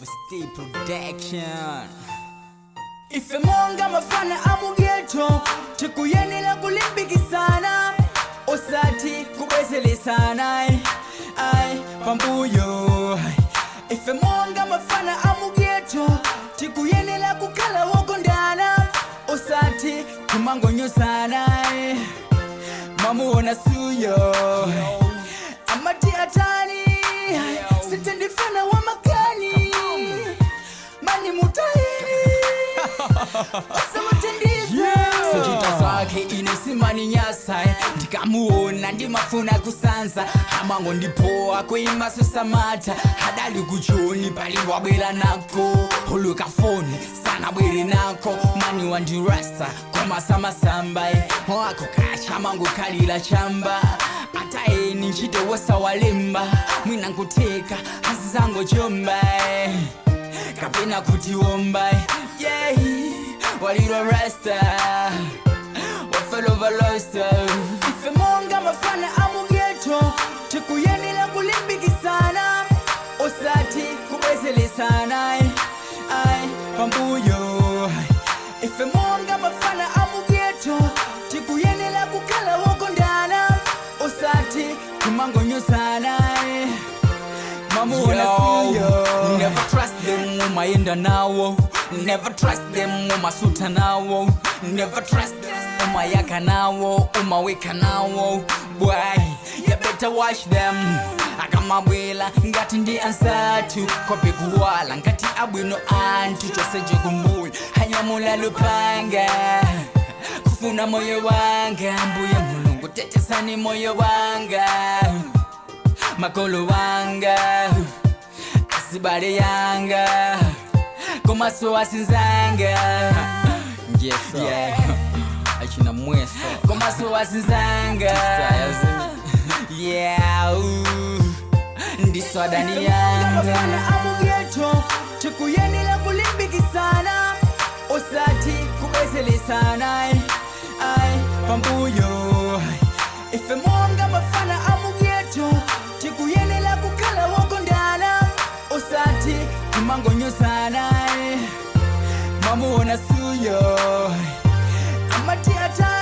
Overstay Production. Ife monga mafana amu ghetto, tikuyenera kulimbikisana, osati kubwezelesana ai pambuyo. Ife monga mafana amu ghetto, tikuyenera kukhala wokondana, osati kumangonyozana. Mamuona suyo amati atani, sitendifana wa makani mani mutaini. Sochita zake ine simaninyasa, ndikamuona ndimafuna kusanza, amango ndipoa kuimaso samata hadali kuchoni pali wabwera nako huluka foni sana bwere nako mani wandirasta komasamasamba wako kacha mango kalila chamba ataeni ntchito wosawalemba mwina nkuteka azizango chomba kapena kutiomba, yeah. Waliro rasta wafelovalosta. Ife monga mafana amu ghetto, tikuyenera kulimbikisana, osati kubwezelesana ai pambuyo. Ife monga mafana amu ghetto, tikuyenera kukhala wokondana, osati kumangonyozana. Mamuona siyo. Never trust them, umayenda nawo. Never trust them, umasuta nawo. Never trust them, umayaka nawo, umaweka nawo. Boy, you better watch them. Akamabwela ngati ndi ansatu kope kuwala ngati abwino anthu choseche kumbuyo anyamula lupanga kufuna moyo wanga. Mbuye Mulungu, tetesani moyo wanga, makolo wanga, asibale yanga komaso asinzanga. Yes, yeah. Achina mweso. Komaso asinzanga, yeah, ooh. Ndiswadani yanga. Mafana amu ghetto, tikuyenera kulimbikisana, osati kubwezelesana ai pambuyo. Ife monga mafana amu ghetto, tikuyenera kukhala wokondana, osati kumangonyozana. Mamuona suyo amati atani.